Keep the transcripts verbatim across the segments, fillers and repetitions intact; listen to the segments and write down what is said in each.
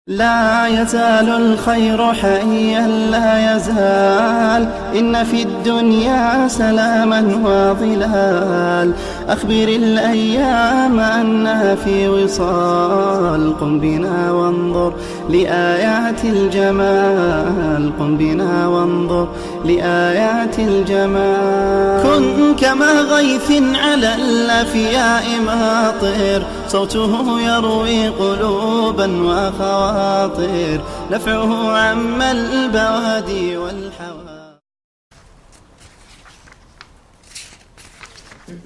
لا يزال الخير حيا لا يزال، إن في الدنيا سلاما وظلال. أخبر الأيام أنها في وصال، قم بنا وانظر لآيات الجمال، قم بنا وانظر لآيات الجمال. كن كما غيث على الأفياء ماطر، صوته يروي قلوبا وخواطر، نفعه عم البوادي والحواضر.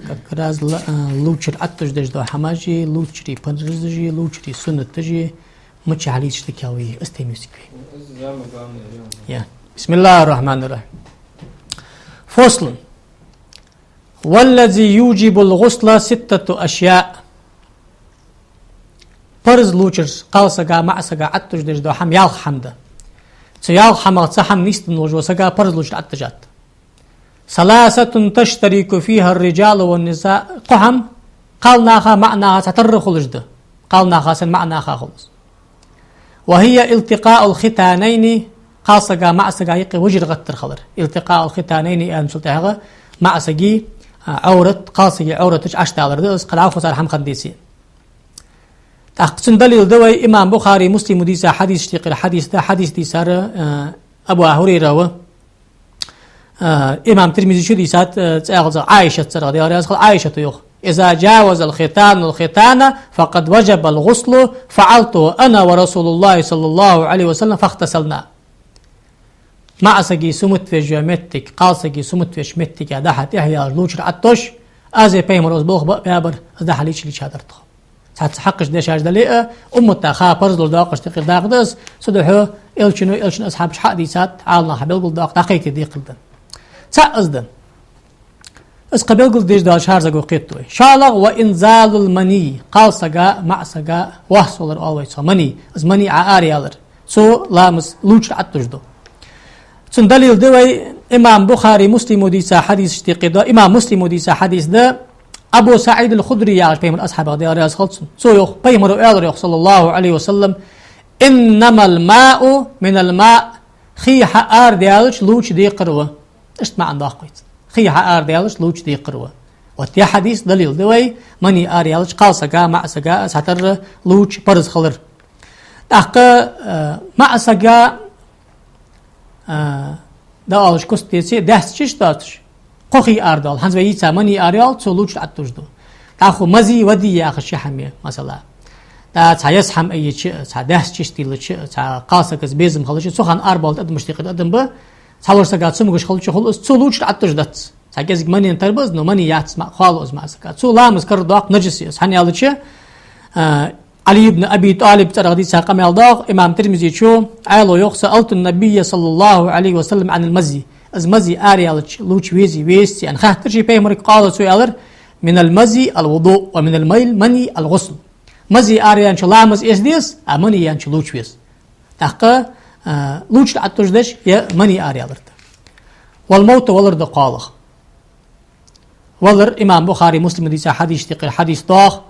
Как раз ла-, а, лувчар аттаж деш да хӀамажи, лувчари парзажи, лувчари суннатажи, мача хьалийцаш да калви, астемисикви. Я. بسم الله الرحمن الرحيم. فصل. والذي يوجب الغسل ستة أشياء. Парз лувчар кхалсага, маӀасага аттаж деш да хӀама ялх хӀама да. Цу ялх хӀамах цхьа хӀама нийсденна волаш вола сага парз лувчар аттаж да. ثلاثة تشترك فيها الرجال والنساء. Кхо хӀама кхалнаха, маӀанаха цхьатарра хулаш да. Кхалнаха санна маӀанаха хулаш. وهي التقاء الختانين, кхалсага, маӀасага юкъе вижар гӀаттар хилар. التقاء الختانين аьнначул тӀехьагӀа маӀасаги, а, Ӏоврат, кхалсаги Ӏовраташ Ӏаш далар да, из кхы дӀахо цар хӀама хинна деце. ТӀаккха цун далил да вай имам Бухари, Муслима дийца хьадисашта юкъера хьадис да, хьадис дийцар, а, Абу Хурайра ва. А, имам Тирмизе чу дийцад, а, цӀагӀа Ӏайшатагара, Даьла раьза хилва, Ӏайшата йоах: إذا جاوز الختان الختان فقد وجب الغسل، فعلته أنا ورسول الله صلى الله عليه وسلم فاغتسلنا. МаӀасаги сумат веш йола моттиг кхалсаги сумат веш моттига дӀа-хьа тӀехьа ялаш лувчар атташ, аз а Пайхамара из болх баь а баьбар, из дӀа-хьа лийча а лийчадар тхо. Цхьацца хьакъ дешаш дале а, уммата ха парз луш доакъашта юкъера дакъа да из, цудухьа Элчано, Элчан асхьабаша хьа а дийцад, Ӏаламнаха белгалдоаккх, дӀакхайкаде декхар да. ЦаӀ из да. Из кхы белгалдеш дола шарзаго кхетаду вай. ШоллагӀа وإنزال المني, кхалсага, маӀасага вахсвалар оал вай цох, мани, из мани Ӏоараялар. Цо ламаз, лувчар аттаж да. Цун далил да вай имам Бухари, Муслима дийца хьадисашта юкъе да, имам Муслима дийца хьадис да, Абу СаӀид аль-Худри яхаш Пайхамара асхьабах, Даьла раьза хилва цунна. Цо йоах, Пайхамара аьлар йоах, صلى الله عليه وسلم: إنما الماء من الماء. Хий хьаарадаьлча лувча декхар ва. Иштта маӀан доаккх вай цун. Хий хьаарадаьлча лувча декхар ва. Вот ер хьадис далил да вай, мани араялча кхалсага, маӀасага цхьатарра лувча парз хилар. ТӀаккха, а, маӀасага, а, дӀаоалаш куст деце, даьсса чиш доацаш, кхо хий арадоал. ХӀанз вай йийца мани араяле, цо лувчар аттаж да. ДӀахо мази, вади яхаш ши хӀама я, масала. ДӀа цхьа еза хӀама айича, цхьа даьсса чиш диллача, цхьа кхалсагаца безам хилча, цу хана арабоалаш адамашта юкъера адам ба, цхьаволча сага цамогаш хилча хул из, цо лувчар аттаж дац. Цхьа кӀезига манена тара ба из, но мани яц, ма-, хало из маӀасага. Цо ламаз карадоаккх, нажас я из. ХӀана аьлча, а, Ӏали ибн Аби ТӀалиба цӀерагӀа дийца къамаьл доагӀа имам Тирмизе чу, Ӏаьлас йоах: سألت النبي صلى الله عليه وسلم عن المزي. Из мази араялча лувча везе, везац аьнна хаьттар ше Пайхамарга, قال, цо аьлар: من المزي الوضوء، ومن المني الغسل. Мази араяьннача ламаз эца деза, а мани яьннача лувча веза. ТӀаккха, а, лувчар аттаж деш, е мани араялар да. والموت, валар да кхоалагӀа. Валар, имам Бухари, Муслима дийца хьадисашта юкъера хьадис доагӀа,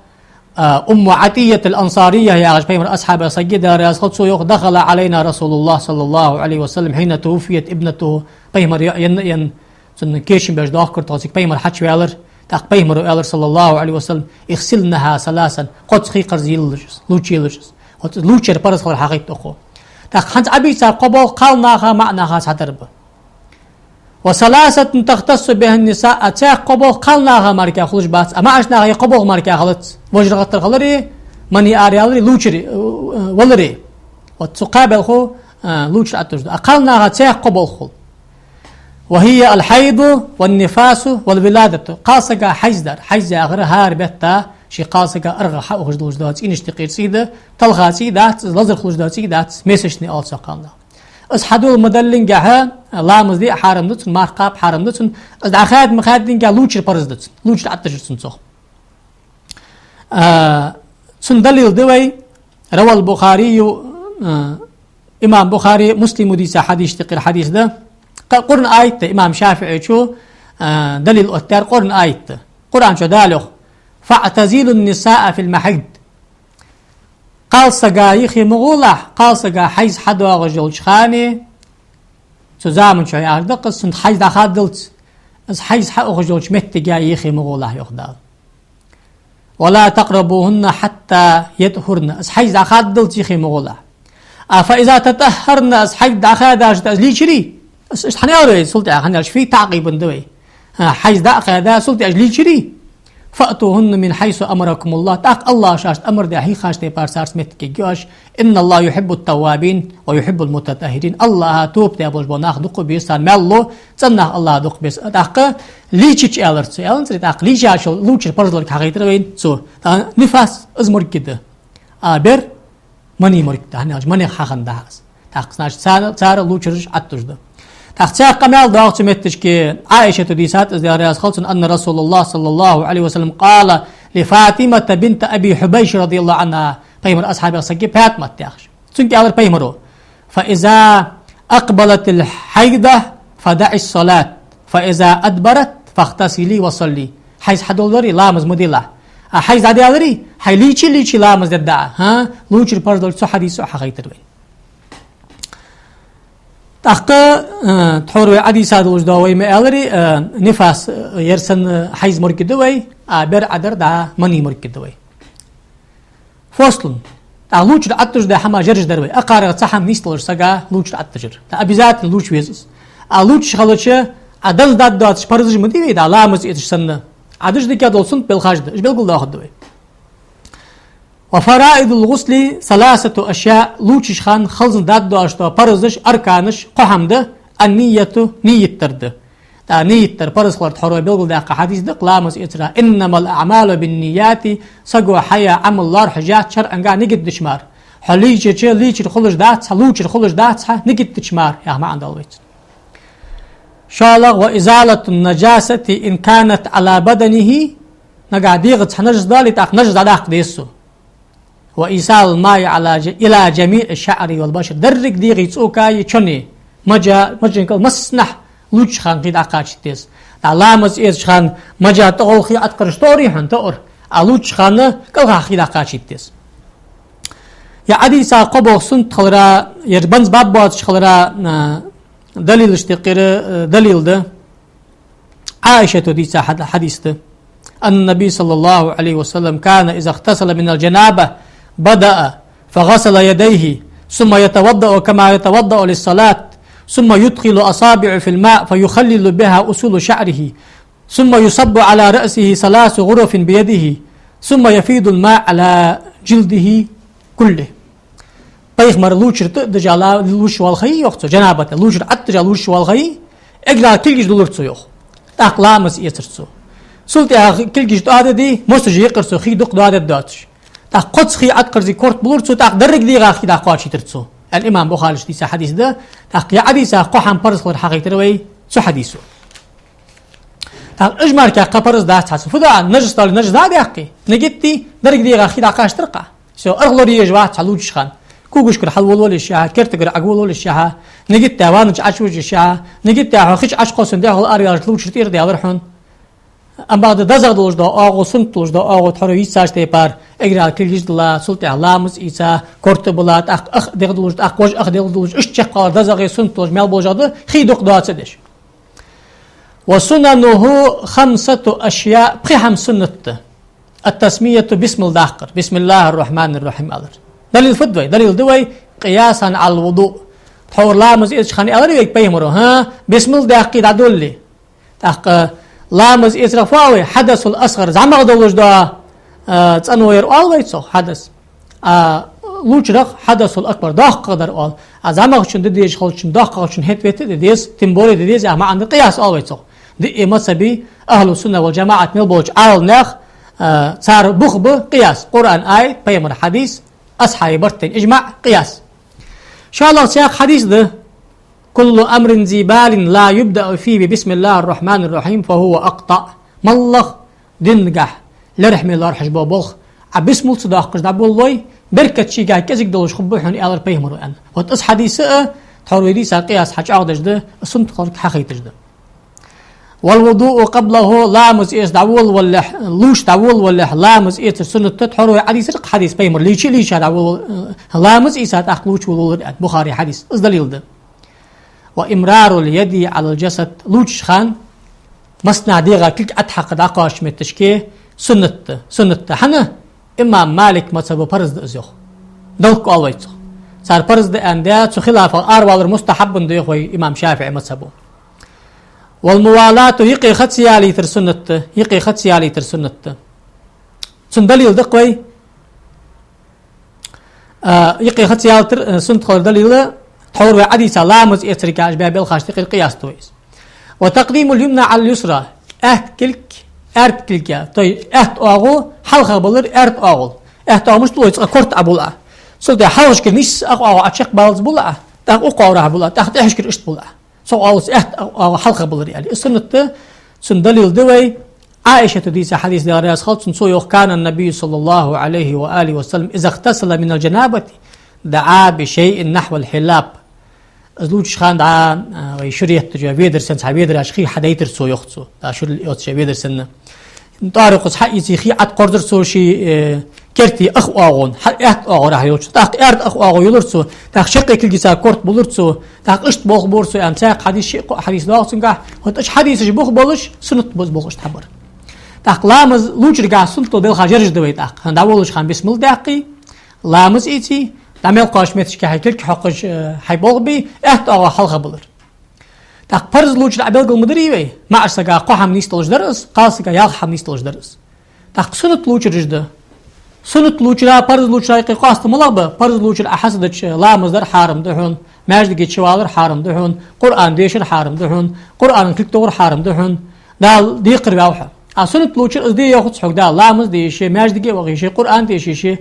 а, Умму Ӏатийят аль-Ансария яхаш Пайхамара асхьабех саг я, Даьла раьза хилва цунна, цо йоах: دخل علينا رسول الله صلى الله عليه وسلم حين توفيت ابنته. Пайхамар я-, енна, енна, цун кечам беш доахкар тхо цига, Пайхамар хьачуваьлар, тӀаккха Пайхамара аьлар, صلى الله عليه وسلم: اغسلنها ثلاثا, кхозза хий кхарза елалаш из, лувча елалаш из. Вот лувчар парз хилар хьахайт укхо. ТӀаккха хӀанз Ӏобийцар кхо болх кхалнаха, маӀанаха цхьатарра ба. وثلاثة تختص بها النساء, а цхьа кхо болх кхалнаха мара хулаш бац, а маӀача наха е кхо болх мара хилац. Вижар гӀаттар хилари, мани араялари, лувчари, э, э, валари. Вот цу кхаь балхо, э, лувчар аттаж да. А кхалнаха цхьа кхо болх хул. وهي الحيض والنفاس والولادة. Кхалсага хьайз дар. Хьайз яхар хӀара бетта ший кхалсага аргӀагӀа хьаухаш долаш дола цӀийнашта юкъера цӀий да, талха цӀий дац, лазар хулаш дола цӀий дац, месячный оал цох кхалнаха. Из хьадола ма даллингехьа, ламаз де а хьарам да цун, марха кхаба а хьарам да цун, из дӀахаьда ма хаьддингехьа, лувчар парз да цун, лувчар аттаж да цун цох. А, цун далил да вай, رواه البخاري, а, имам Бухари, Муслима дийца хьадисашта юкъера хьадис да. Къ-, Къуръан аят да, имам ШафиӀе чу, а, далил оттаяьр Къуръан аят да. Къуръан чу Дала йоах: فاعتزلوا النساء في المحيض. Кхалсага йихе ма гӀолахь, кхалсага хьайз хьадоагӀаш йолча хана, цу заман чу яхар да-кх из, цунна хьайз дӀахаддалца, из хьайз хьаухаш йолча меттиге йихе ма гӀолахь, йоах Дала. «ولا تقربوهن حتى يطهرن», из хьайз дӀахаддалца йихе ма гӀолахь. А, «فإذا تطهرن», из хьайз дӀахаьдача тӀа из лийчарий, из, из хьан аьлар вай, цул тӀехьа хьан аьлча, фи таӀкъибан да вай. А, хьайз дӀа а хаьда, цул тӀехьа из лийчарий, «فأتوهن من حيث أمركم الله», тӀаккха АллахӀа шоашта амар даь хьийхача тайпара царца моттиг йоагӀаш, «إن الله يحب التوابين ويحب المتطهرين». АллахӀа тоба даь болаш бола нах дукха беза, царна маьл лу, цӀена нах АллахӀа дукха беза. ТӀаккха лийчача аьлар цо, аьланзар, тӀаккха лийчачул лувчар парз долга хьахайтар вайна цо. ТӀаккха нифас из морг да. А бер мани морг да, хӀана аьлча манех хьахинна да из. ТӀаккха, значит, цар, цар лувчараш Ӏаттуш да. ТӀаккха цхьаькха къамаьл доагӀа цу метташка, Ӏаишата дийцад, из Даьла раьза хилва цунна, أن رسول الله صلى الله عليه وسلم قال لفاطمة بنت أبي حبيش رضي الله عنها. Пайхамара асхьабех саг я ПаьтӀамат яхаш. Цунга аьлар пайхамаро: «فإذا أقبلت الحيضة فدعي الصلاة، فإذا أدبرت فاغتسلي وصلي». Хьайз хьадоладаре, ламаз ма делахь. А хьайз дӀадаьларе, хьай лийча-лийча ламаз дергда Ӏа. ХӀа? Лувчар парз долга цу хьадисо хьахайтар вайна. ТӀаккха, э, тхьовра вай Ӏодийца долаш да вай ма аьларий, э, нифас, э, ер санна хьайз морг да вай, а бер Ӏадар дӀа мани морг да вай. Фослун. ТӀаккха лувчар Ӏаттуш да хӀама жераш дар вай. Акхарах цхьа хӀама нийсдалар сага лувчар Ӏаттажар. ТӀаккха обязательно лувча веза из. А лувчаш хилча, Ӏа данза даргдоацаш парзаш ма дий вай, дӀа ламаз эцаш санна. Ӏа деш дикагӀа дола суннат белхаш да, уж белгалдоахаргда вай. «وفرائض الغسل ثلاثة أشياء», лувчача хана хиланза даргдоацаш дола парзаш, арканаш, кхо хӀама да, «النية», ният дар да. ТӀаккха ният дар парз хилар тхьовра вай белгалдаьккха хьадис да-кх ламаз эцара: «إنما الأعمال بالنيات», саго хьаяь Ӏамал лоархӀаш яц шарӀанга нигат дича мара. Хьо лийчача, лийчар хулаш дац хьа, лувчар хулаш дац хьа, нигат дича мара, яха маӀан да вайца. ШоллагӀа: «وإزالة النجاسة إن كانت على بدنه», нагахь дегӀаца хьа нажас дале, тӀаккха нажас дӀадаккха деза цо. «وإيصال الماء على ج-، إلى جميع الشعر والبشرة». Деррига дегӀа цӀокаи чони, мажа, мажан кӀал массанахьа лувчача хана хий дӀакхачийта деза. ТӀаккха ламаз эцача хана мажа тӀагӀолла хий Ӏоткъараш тоъарий хьона, тоъар. А лувчача хана кӀалхьа хий дӀакхачийта деза. Ер Ӏодийца кхо болх суннат хилара, ер банза баб боацаш хилара, а, далилаш тӀаккхира, а, далил да. Ӏаишата дийца хьад-, хьадис да. أن النبي صلى الله عليه وسلم كان إذا اغتسل من الجنابة بدأ فغسل يديه، ثم يتوضأ كما يتوضأ للصلاة، ثم يدخل أصابعه في الماء فيخلل بها أصول شعره، ثم يصب على رأسه ثلاث غرف بيده، ثم يفيض الماء على جلده كله. Пайхамар лувчар тӀа а дижа ла-, лувш валхай, йоах цо, жанабата, лувчар Ӏаттажа лувш валхай, эггара кулгаш дулар цо, йоах. ТӀаккха ламаз эцар цо. Цул тӀехьа кулгаш тӀададий, мосаш йийкъар цо, хий дукха дӀададдоацаш. ТӀаккха кхозза хий Ӏоткъарзий корта булар цо, тӀаккха деррига дегӀа хий дӀакхоачийтар цо. Аьнна имам Бухарис дийца хьадис да, тӀаккха ер Ӏодийца кхо хӀама парз хилар хьахайтар вай цу хьадисо. ТӀаккха уж мара кхы парз дац хьа цу. Фу да, нажас дале, нажас дӀа а даьккхе, нигат дий, деррига дегӀа хий дӀакхачийтар-кх. Всё, аргӀа лораеш вац хьа лувчача хана. Когашкара хьалволавале йиш я хьа, кертагара Ӏоволавале йиш я хьа, нигат даь ванна чу Ӏочувужа йиш я хьа, нигат даь хьо хи чу Ӏочукхоссаш дехьа араяьлча лувчар тӀера даьлар хьона. Амма бакъда дезагӀа долаш дола оагӀув, суннат долаш дола оагӀув тхьовра вай дийцача тайпара, эггара кулгаш дила, цул тӀехьа ламаз эца, корта була, тӀаккха ах дегӀ дуллаш, тӀаккха вож ах дегӀ дуллаш, уж чакхбалар дезагӀа, суннат долаш мел болаш да, хий дукха доаца деш. «وسننه خمسة أشياء», пхи хӀама суннат да. «التسمية», бисмилла даккхар, «بسم الله الرحمن الرحيم» алар. Далил фуд вай? Далил да вай: «قياسا على الوضوء». Тхьовра ламаз эцача хана аьлар вайга пайхамаро, хӀа, бисмилла даьккхе дӀадолале. ТӀаккха ламаз эцарах фу оал вай? «حدث الأصغر», зӀамагӀа долаш дола, а, цӀено яр оал вай цох, хьадас. А лувчарах «حدث الأكبر», доккхагӀдар оал. А зӀамагӀчун де дезаш хилча, доккхагӀчун хӀета-вета де деза, тем более де деза, яха маӀан да, къияс оал вай цох. Диъ мазхӀаба ахӀлу сунна вал жамаӀат мел болча Ӏаламнаьха, а, цар бух ба къияс. Къуръан аят, пайхамара хьадис, асхьабий барт тайна ижмаӀ, къияс. ШоллагӀа цхьаькха хьадис да: «كل أمر ذي بال لا يبدأ فيه ببسم الله الرحمن الرحيم فهو أقطع». МоллагӀа динагахь лерхӀаме лоархӀаш бола болх Ӏа бисмилла ца доаккхаш дӀаболалой, беркат шийгахь кӀезига долаш хургба хьона, аьлар пайхамаро, аьнна. Вот из хьадис а тхьовра вай дийца къияс хьачӀоагӀдеш да, суннат хиларга хьахайташ да. والوضوء قبله, ламаз эца дӀаволавалалехь, лувча дӀаволавалалехь, ламаз эцар суннат да, тхьовра вай Ӏодийцар кхы хьадис, пайхамар лийча, лийча дӀаволавала-, ламаз эца, тӀаккха лувча волавалар аьнна, Бухаре хьадис, из далил да. وإمرار اليد على الجسد, лувчача хана массанахьа дегӀа кулг ӀотӀахьакха дӀакхоачача метташка суннат да, суннат да. ХӀана? Имам Малик мазхӀабо парз да из йоах. Далкъа оал вай цох. Цар парз да аьнна да, цу хилафах аравалар мустахьаббун да йоах вай имам ШафиӀий мазхӀабо. والموالاة, юкъе ха ца ялийтар суннат да, юкъе ха ца ялийтар суннат да. Цун далил да-кх вай, а, юкъе ха ца ялийтар, а, суннат хилара далил, тхьовра вай Ӏодийца ламаз эцарга уж баь белхашта юкъера къияс да вай из. وتقديم اليمنى على اليسرى, аьтта кулг аьрда кулга, то есть аьтта оагӀув хьалха балар аьрда оагӀув. Аьтта оагӀув мишта лой, цкъа корта Ӏобул Ӏа. Цул тӀехьа хьалхашкара нийсса ах оагӀув Ӏочакхбаллалца бул Ӏа, тӀаккха укх оагӀорахьа бул Ӏа, тӀаккха тӀехьашкара иштта бул Ӏа. Цу оагӀув, аьтта оагӀув хьалха балар аьле. Из суннат да, цун далил да вай Ӏаишата дийца хьадис, Даьла раьза хилва цунна, цо йоах: كان النبي صلى الله عليه وآله وسلم إذا اغتسل من الجنابة دعا بشيء نحو الحلاب. Из лувчача хана дӀа, а, вай шура еттача ведар санна, цхьа ведараш хий хьадайтар цо, йоах цо. ДӀа шура йоацача ведар санна. ТӀоарах из хьаийца, хий ӀотӀакхорзар цо ший, э, керта ах оагӀон, хьа-, аьтта оагӀорахьа йолча. ТӀаккха аьрда ах оагӀув юлар цо, тӀаккха шаккхе кулгаца корта булар цо, тӀаккха иштта болх бора цо, аьнна, цхьаькха хьадис, ши-кхо хьадис доагӀа цунгахь, хӀаьта уж хьадисаш бух болаш, суннат ба из болх иштта хьабар. ТӀаккха ламаз лувчаргахь суннат дола белхаш ераш да вай тӀаккха. ХӀана, дӀаволалуча хана бисмилла даьккхе, ламаз ийце, дӀа мел кхоачача метташка хьай кулг хьокхаш, э, хьай болх бе, аьтта оагӀув хьалха балар. ТӀаккха парз лувчар Ӏа белгал ма дарий вай, маӀача сага кхо хӀама нийса долаш дар из, кхалсага ялх хӀама нийса долаш дар из. ТӀаккха суннат лувчараш да. Суннат лувчара, парз лувчара юкъе къоастам малагӀа ба? Парз лувчар Ӏа хьасадача ламаз дар хьарам да хьона, маьждиге чувалар хьарам да хьона, Къуръан дешар хьарам да хьона, Къуръана кулг тохар хьарам да хьона, Дала декхар ваьв хьо. А суннат лувчар из де йоахац хьога Дала, ламаз де йиш я, маьждиге ваха йиш я, Къуръан деша йиш я.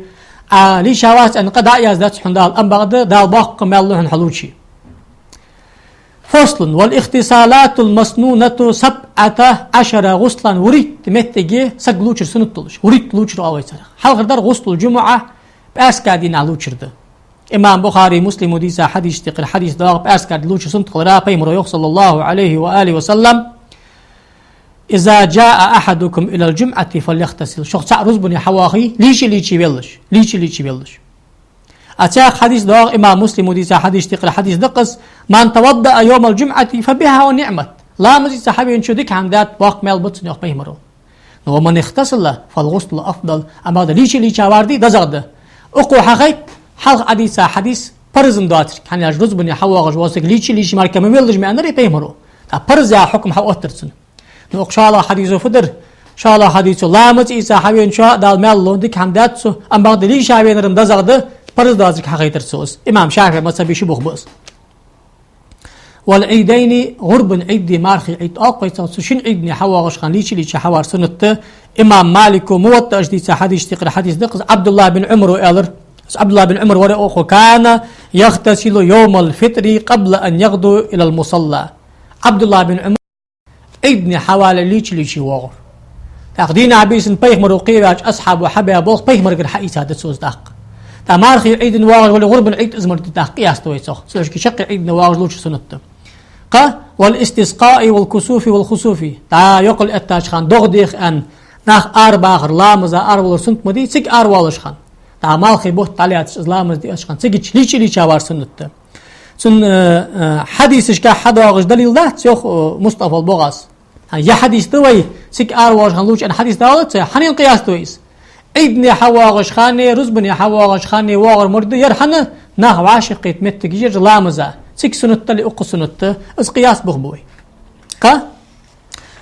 Ӏа лийчавац аьнна къа дӀа а яздац хьона Дала, амма бакъда Дала боккха маьл лу хьона хьо лувче. فصل: والاغتسالات المسنونة سبعة عشر غسلا, вурийтта моттиге саг лувчар суннат долаш. Вурийтта лувчар оал вай царех. Хьалхардар гӀуслул-джумуӀа, пӀаьраска дийнахьа лувчар да. Имам Бухаре, Муслимо дийца хьадисашта юкъера хьадис доагӀа пӀаьраска ди лувчар суннат хилара, пайхамаро йоах, صلى الله عليه وآله وسلم: إذا جاء أحدكم إلى الجمعة فليغتسل. Шух цаӀ рузбане хьавоагӀе, лийча-лийча веллаш, лийча-лийча веллаш. А цхьаькха хьадис доагӀа имам Муслимо дийца хьадисашта юкъера хьадис да-кх из: من توضأ يوم الجمعة فبها ونعمت. Ламаз ийца хьавеначо дика хӀама даьд, боккха маьл ба цунна, йоах пайхамаро. Но ومن اغتسل فالغسل أفضل. Амма бакъда лийча-лийчавар дий, дезагӀа да. Укхо хьахайт хьалха Ӏодийца хьадис парза доацилга, хӀана аьлча рузбане хьавоагӀаш вола саг лийча-лийча мара ма веллаш ма аьннарий пайхамаро. ТӀаккха парз яха хьукам хьаоттар цунна. Но укх шоллагӀча хьадисо фу дар? ШоллагӀча хьадисо: ламаз ийца хьавеначоа Дала маьл лу, дика хӀама даьд цо, амма бакъда лийча венар-м дезагӀа да, парз доацилга хьахайтар цо из. Имам ШафиӀий мазхӀабе ши бух ба из. والعيدين, гӀурбан Ӏид а, мархий Ӏид а оал-кх вай цох, цу шин Ӏидане хьавоагӀача хана лийча-лийча хьавар суннат да. Имам Малико Муваттаъ чу дийца хьадисашта юкъера хьадис да-кх из, Ӏабдуллахь бин Ӏумаро аьлар. Из Ӏабдуллахь бин Ӏумар вар, йоах, وكان يغتسل يوم الفطر قبل أن يغدو إلى المصلى. Ӏабдуллахь бин Ӏумар Ӏидане хьавалале лийча-лийча воагӀар. ТӀаккха дийнахьа-бийсанна пайхамаро кхеваьча асхьабо хьабаь болх пайхамарагара хьаийца да цо из тӀаккха. ТӀаккха мархий Ӏидане воагӀаш вале, гӀурбан Ӏид из мара да тӀаккха, къияс да вай цох. Цу хьокхе чаккхе Ӏидане воагӀаш лувчар суннат да. Кхы: والاستسقاء والكسوف والخسوف. ДӀа йокъал эттача хана догӀа деха аьнна, нах арабахар, ламаза аравалар суннат ма дий, цига аравоалача хана. ДӀа малхе бутт дӀалаьцача, из ламаз деча хана, цигача лийча-лийчавар суннат да. Цун, э, э, хьадисашка хьадоагӀаш далил дац, йоах, э, Мустафа ал-БугӀас. ХӀа, ер хьадис да вай, цига аравоагӀача хана лувча аьнна хьадис далац, хьанна къияс ду вай из? Ӏидане хьавоагӀача хана, рузбане хьавоагӀача хана воагӀар мара да, ер хӀана? Нах вӀашагӀкхета моттиг я ер ламаза. Цига суннат дале, укхо суннат да, из къияс бух ба вай. Кхы: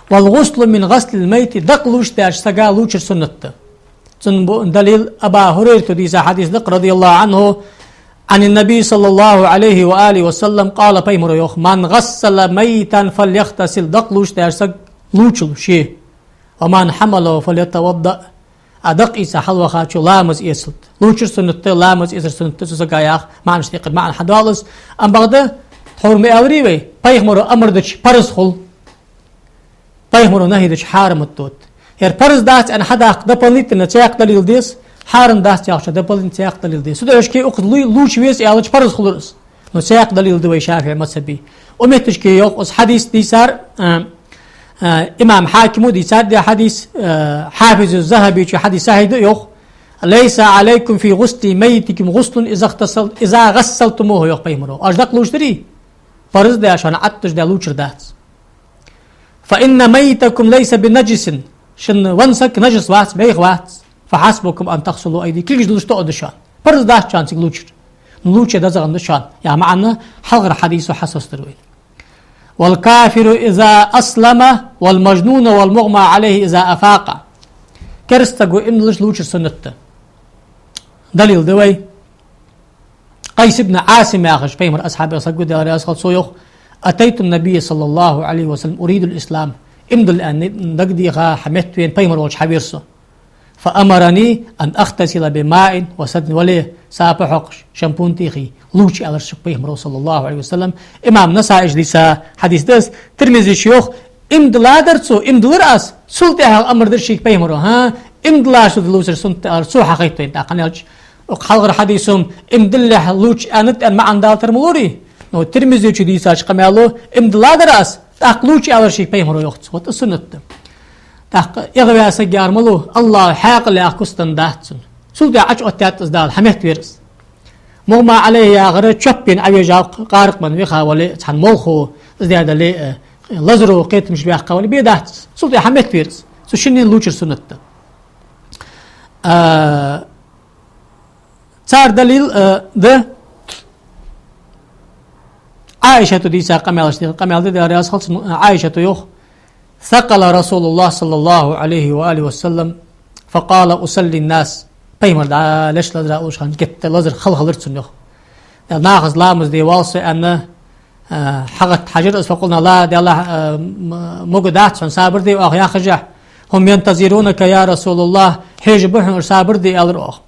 والغسل من غسل الميت, дакъа лувчадаьча сага лувчар суннат да. Цун бу-, далил Абу Хурайрата дийца хьадис да-кх, رضي الله عنه, عن النبي صلى الله عليه وآله وسلم قال, пайхамаро йоах: من غسل ميتا فليغتسل, дакъа лувчадаьча саг лувчалва ше. ومن حمله فليتوضأ, а дакъа ийца хьалвахачо ламаз эцалда. Лувчар суннат да, ламаз эцар суннат да цу сага, яха маӀанашта юкъера маӀан хьадоал из. Амма бакъда, тхьовра ма аьларий вай, пайхамаро амар дича парз хул, пайхамаро нахьи дича хьарам да тот. Ер парз дац аьнна хьадаккха дополнительно цхьаькха далил деза, хьарам дац яхача дополнительно цхьаькха далил деза. Цу дешашка укхаза лу-, лувча веза аьлча, парз хулар из. Но цхьаькха далил да вай ШафиӀий мазхӀабе. Укх моттигашка йоах из хьадис дийцар, а, Э, имам Хьакима дийцад ер хьадис, э, Хьафиз ЗахӀабе хьадис сахьихь да йоах. «ليس عليكم في غسل ميتكم غسل إذا اغتسل-، إذا غسلتموه», йоах пайхамара. Оаш дакъа лувчадарий? Парз да шоана Ӏатташ да лувчар дац. «فإن ميتكم ليس بنجس», шун венна саг нажас вац, бӀеха вац. «فحسبكم أن تغسلوا أيديكم», кулгаш дуллаш тоъа да шоана. Парз дац шоана цига лувчар. Ну, лувче дезагӀа да шоана. Яха маӀан хьалхарча хьадисо хьасостар вайна. «والكافر إذا أسلم والمجنون والمغمى عليه إذا أفاق». Керста саго иман диллача лувчар суннат да. Далил да вай. Къайс ибн Ӏасим яхаш, пайхамара асхьабех саг ва, Даьла раьза хилва цунна, йоах: «أتيت النبي صلى الله عليه وسلم أريد الإسلام». Иман дилла аьнна дагадеха, хьа метта вена пайхамар волча хьавера со. «فأمرني أن أغتسل بماء وسدر», вале, сапа хьокхаш, шампунь тӀехий, лувча аьлар сога пайхамара, صلى الله عليه وسلم. Имам Насаис дийца хьадис да из, Тирмизис йоах, иман дилладар цо, иман диллар аз, цул тӀехьагӀа амар дир шийга пайхамара, хӀа, иман диллача лувчар суннат да аьлар цо, хьахайтад вайна тӀаккха, хӀана аьлча укх хьалхарча хьадисо иман диллалехь лувча аьннад аьнна маӀан далийтар ма лорий. Но Тирмизечо дийцача къамаьло иман дилладар аз, тӀаккха лувча аьлар шийга пайхамара, йоах цо. Вот из суннат да. ТӀаккха эгӀаваь саг яр малув, АллахӀа хьаькъал яха куц денна дац цунна. Цул тӀехьагӀа Ӏочуоттадаьд из Дала, хьа метта вера из. «مغمى عليه» яхар чоппена Ӏовежа, гӀаракъ менна виха вале, цхьан молхо из даь дале, э, лазаро кхетамаш баьккха вале, бе дац из. Цул тӀехьагӀа хьа метта вера из. Цу шиннена лувчар суннат да. А, цар далил, э, да Ӏайшата дийца къамаьлаш, къамаьл да, Даьла раьза хилва цунна, Ӏайшата йоах: «ثقل رسول الله صلى الله عليه وآله وسلم فقال: أصلي الناس». Пайхамар дӀа леш лазар уллаш хана геттара лазар хала хилар цунна, йоах. Нахаца ламаз де воал со аьнна, э, хьагӀатта хьажар из, «فقلنا: لا, Даьллахь, э, м-, могаргдац хьона, сабар де оаха», яхашехь: «هم ينتظرونك يا رسول الله, хьежаш ба хьона уж, сабар де», аьлар оаха.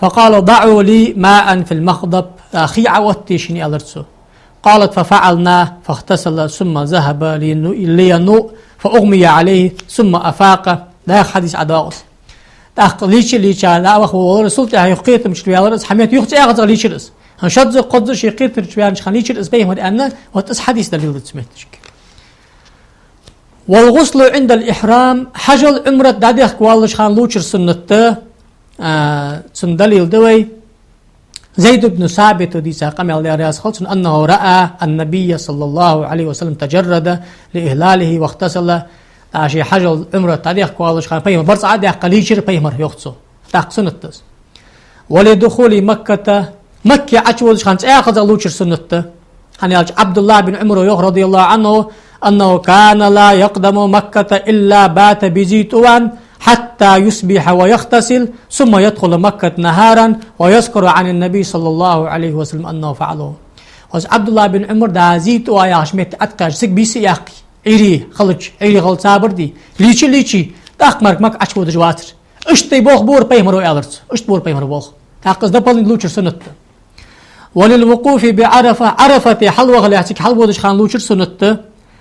«فقال: ضعوا لي ماء في المخضب», а, хий Ӏооттае шийна, аьлар цо. «قالت: ففعلنا فاغتسل ثم ذهب لينو-، لينوء فأغمي عليه ثم أفاق». ДӀаьха хьадис ӀодоагӀа из. ТӀаккха лийча а лийча, дӀа а ваха волавелар, цул тӀехьагӀа юха кхетамчура ваьлар из, хьа метта юха цӀаькхаза лийчар из. ХӀанз шозза, кхозза ше кхетамчура ваьннача хана лийчар из пайхамар аьнна, вот из хьадис далил да цу метташка. «والغسل عند الإحرام», хьажол, Ӏумрат дӀадехка воаллача хана лувчар суннат да, а, цунна далил да вай. Зайд ибн Сабита дийца къамаьл, Даьла раьза хилва цунна: «أنه رأى النبي صلى الله عليه وسلم تجرد لإهلاله واغتسل». ТӀаккха ше хьажол, Ӏумрат дӀадехка воаллача хана пайхамар барзкъа Ӏодаьккха лийчар пайхамар, йоах цо. ТӀаккха суннат да из. «ولدخول مكة», Макка Ӏочуводача хана цӀаькхаза лувчар суннат да. ХӀана аьлча Ӏабдуллахь бин Ӏумара йоах, رضي الله عنه: «أنه كان لا يقدم مكة إلا بات بذي طوى حتى يصبح ويغتسل ثم يدخل مكة نهارا ويذكر عن النبي صلى الله عليه وسلم أنه فعله». Хоза Ӏабдуллахь бин Ӏумар дӀа Зи ТӀува яхача метте Ӏоткъаьча цига бийса а яьккхе, Ӏуйре хилча, Ӏуйре хила цабар де, лийча а лийче, тӀаккха мара Макка Ӏочуводаш вацар. Иштта бохабора пайхамара, аьлар цо. Иштта бора пайхамара болх. ТӀаккха из дополнительно лувчар суннат да. «وللوقوف بعرفة», Ӏарафате хьалвахалехь цига хьалводача хана лувчар суннат да.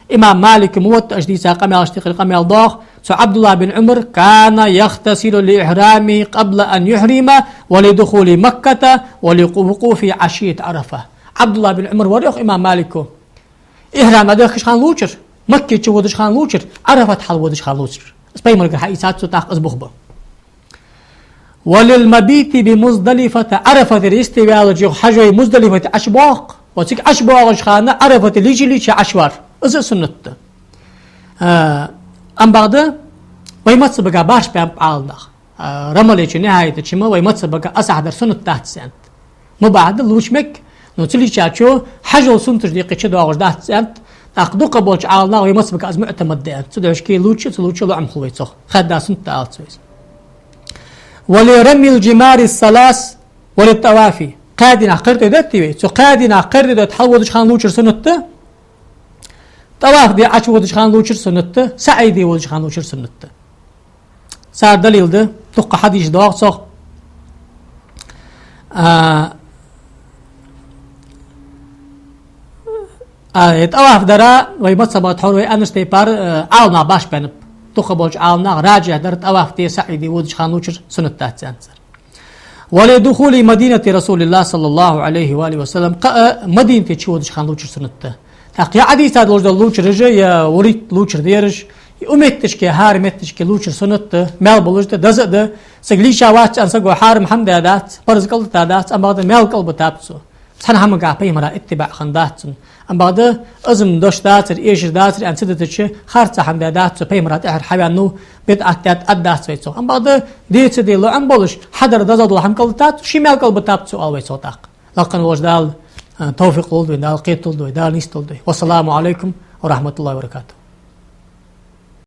Имам Малика Муваттаъ дийца къамаьлашта юкъера къамаьл доагӀа цу Ӏабдуллахь бин Ӏумара: «كان يغتسل لإحرامه قبل أن يحرم ولدخول مكة ولوقوفه عشية عرفة». Ӏабдуллахь бин Ӏумар вар, йоах имам Малика, ихьрам дӀадехкача хана лувчар, Макка чуводача хана лувчар, Ӏарафате хьалводача хана лувчар. Из пайхамарагара хьаийцад цо, тӀаккха из бух ба. «وللمبيت بمزدلفة», Ӏарафатера йисте ваьлча юха хьажой Муздалифате ӀочубоагӀа, ва цига ӀочубоагӀача хана Ӏарафате лийча а лийча Ӏочувар. Из а суннат да. А, ам бакъда вай мазхӀабага башха баьннаб Ӏаламнаха. А, Рамалечо Нихьаятачу ма вай мазхӀабага асахьдар суннат дац аьннад. Мубахь да, лувча мег, но ца лийчачо хьажол суннаташ декъе чудоагӀаш дац аьннад. ТӀаккха дукхагӀболча Ӏаламнаха вай мазхӀабага из муӀтамад да аьннад. Цудухьа ше лувча а, ца лувча а лоӀам хул вай цох. Хаьдда суннат да алац вай из. «ولرمي الجمار الثلاث وللطواف». Кхаь дийнахьа кхердой детта вай. Цу кхаь дийнахьа кхердой детта хьалводача хана лувчар суннат да. ТӀаваф де Ӏочуводача хана лувчар суннат да. СаӀй де водача хана лувчар суннат да. Цар далил да, дукха хьадис доагӀа цох. А, а, э, тӀаваф дара, вай мазхӀабага тхьовра вай аьннача тайпара, э, Ӏаламнаха башха баьннаб. ДукхагӀболча Ӏаламнаха раджихь дар тӀаваф де, саӀй де водача хана лувчар суннат дац аьннад цар. «ولدخول مدينة رسول الله صلى الله عليه وآله وسلم». Кхы а Мадинате чуводача хана лувчар суннат да. ТӀаккха е Ӏодийца долаш дола лувчараш, е вурийтта лувчар дераш, Укх метташка, хӀара метташка лувчар суннат да, маьл болаш да, деза да. Саг лийча вац аьнна саго хьарам хӀама даь дац, парз кӀалбита дац, амма бакъда маьл кӀалбитаб цо. Цхьан хӀамага пайхамара иттибаӀ хиннадац цун. Амма бакъда из-м дош дацар, эшар дацар аьнна ца дитача, харца хӀама даь дац цо, пайхамара тӀехьара хьаваьннав, бидӀат даьд, Ӏад дац вай цох. Амма бакъда дийца де лоӀам болаш, хьадар деза дола хӀама кӀалбитац цо, ший маьл кӀалбитаб цо, оал вай цох тӀаккха. Лакха волча Дала, а, товфикъ лулда вайна, Дала кхеталда вай, Дала нийсдолда вай. والسلام عليكم ورحمة الله وبركاته.